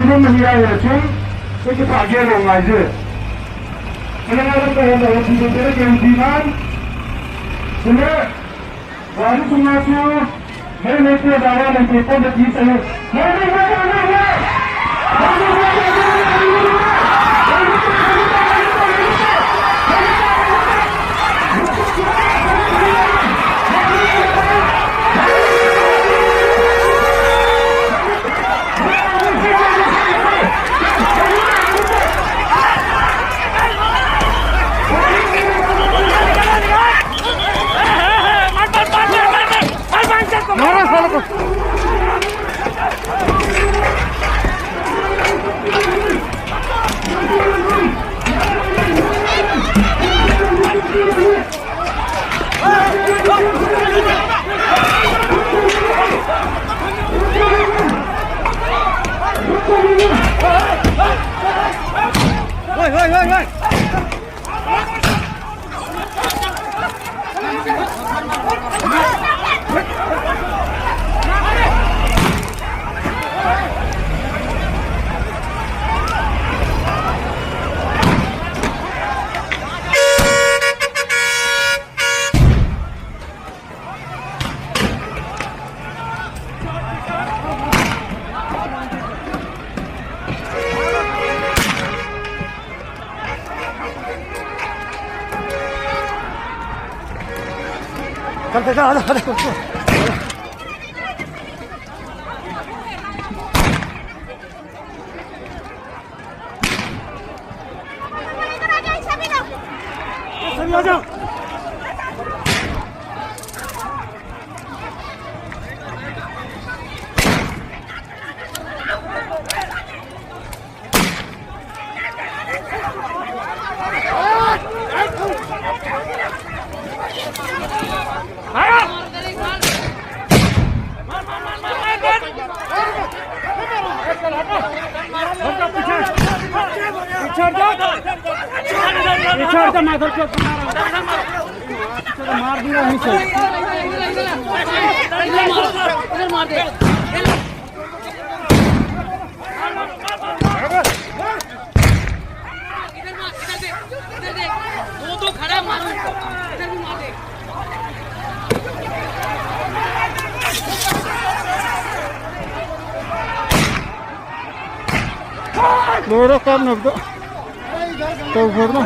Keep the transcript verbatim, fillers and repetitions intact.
ꯁꯨꯝ ꯃꯍꯤ ꯍꯥꯏꯔꯦ, ꯁꯨꯝ ꯑꯩꯈꯣꯏꯒꯤ ꯊꯥꯒꯦ ꯂꯣꯡ ꯍꯥꯏꯁꯦ꯫ ꯁꯤꯅ ꯉꯥꯏꯔꯝꯕ ꯍꯦꯟꯅ ꯍꯦꯟ ꯄꯤꯕ ꯄꯤꯔꯛꯀꯦ ꯍꯧꯖꯤꯛ ꯃꯥ꯫ ꯁꯤꯅ ꯒꯥꯔꯤ ꯊꯨꯡꯅꯁꯨ ꯃꯩ ꯂꯩꯇꯦ, ꯕꯥꯔꯣ ꯂꯩꯇꯦ, ꯄꯣꯠ ꯂꯩꯇꯦ ꯆꯠꯂꯨ꯫ मार दूंगा यहीं से। इधर मार दे। ꯂꯣꯏꯔꯦ ꯀꯥꯞꯅꯕꯗꯣ꯫ ꯇꯧꯈ꯭ꯔꯕꯅ꯫